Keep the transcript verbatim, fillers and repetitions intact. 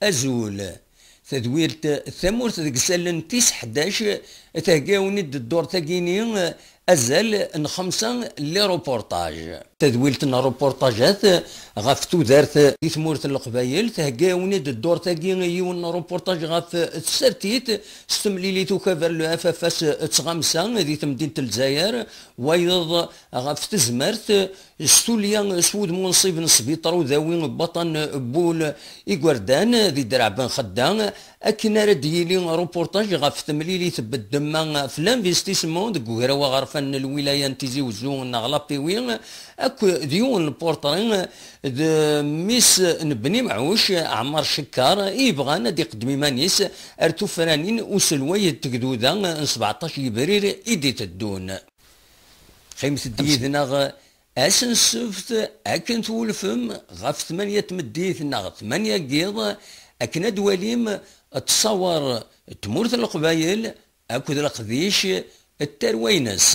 Azul. Tadwilt Tamurt deg isallen tis ḥdac thegga-awen-id ddurt-agi-ni, azal n xemsa n les reportages. Tadwilt n reportajat ɣef tudert di tmurt n Leqbayel thegga-awen-id ddurt-agi yiwen n reportage ɣef tsertit s temlilit ukabar le F F S d tɣamsa di temdint n Lezzayer, wayeḍ ɣef tezmert s tulya s wudem unṣib n sbiṭar udawi Baṭan Bul igerdan di Draɛ Ben Xedda, akken ara d-yili reportage ɣef temlilit beddemma f l'investissement deg ugraw aɣerfan n lwilaya n Tizi Uzzu neɣ Lapiwi, akk d yiwen n portrait d mmi-s n Bni Mɛuc, Ɛmar Cekkar, i yebɣan ad iqeddem iman-is ar tufranin uselway n tegduda n sbeɛṭac yebrir i d-iteddun. Qqimet-d yid-neɣ ass n ssebt akken twulfem ɣef tmanya n tmeddit neɣ tmanya n yiḍ akken ad d-twalim ttṣawar n tmurt n Leqbayel akked leqdic n tarwa-ines.